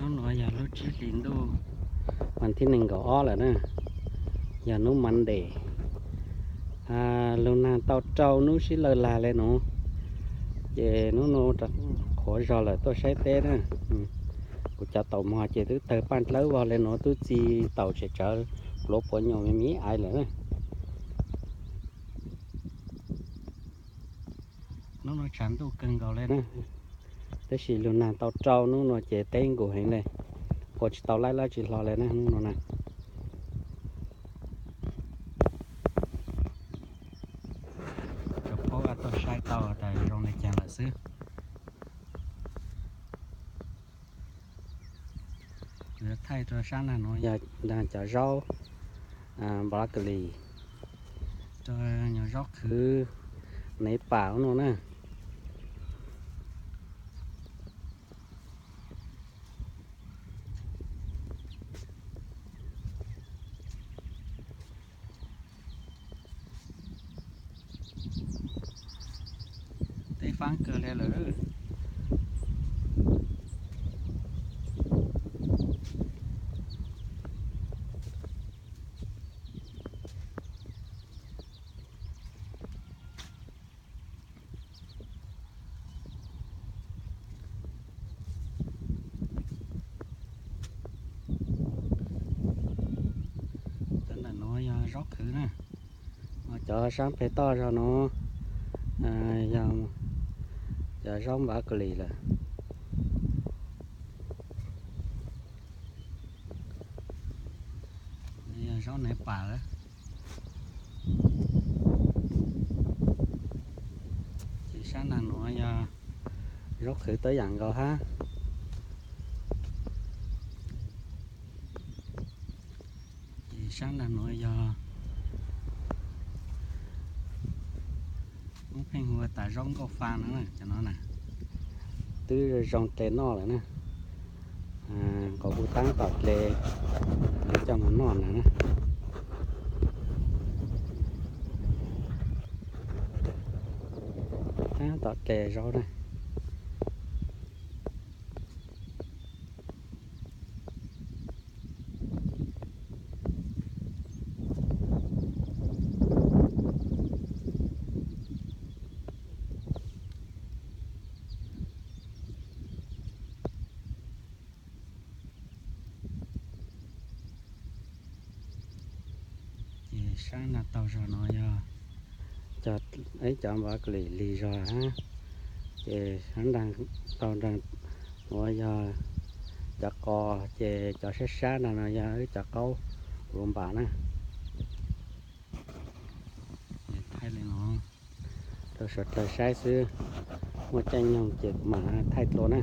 Hnub no yog lub tsib hlis ntuj, vas thib nees nkaum ob lawm na, yog hnub Monday. Lug nag tau rau hnub sib lawg lag le nuav, ces hnub no qhuav zog lawm tuaj saib teb na. Kuv cov taum mog ces twb tawg paj dlawb vog le nuav, tub txi taum tsem tsawv, pluav puav nyuas me me aiv lawm na. Hnub no tshav ntuj kawg nkaus le na, tab sis lug nag tau rau hnub no ces teb nkaus heev le, ua tsis tau laib dab tsi hlo le na hnub no na. Rau paub tuaj saib tau tas zoo le caag lawm xwb. Thaij rau sab nag nuav yog cov zaub broccoli, rau zaub qhwv nev pam ub no na. Teb faab kawg le lawm. Cov ntawm nuav yog zaub qhwv na, cov sab peg toj zog nuav yog cov zaub npav kos lis lawm. Yog zaub nev pam lawm. Ces sab nag nuav yog zaub qhwv tau yaam nkaus hab. Ces sab nag nuav yog, muab pheej hu tas zaub nkauj fa no, cov no na, twb zoo dle noj lawm na. Nqos kuj taab tom dle, coj mus noj na. Taab tom dle zaub na. Ces sab nraag taug zog no yog cov, ib cov npav kos lis lig zog hab. Ces sab nraag taug nraag nuav yog cov qos, ces cov sab sab nraag no yog ib cov qaub lua npam na. Thaij le no rau suav dlawg saib xwb, muaj caij nyoog ces kuv mam thaij dlua na.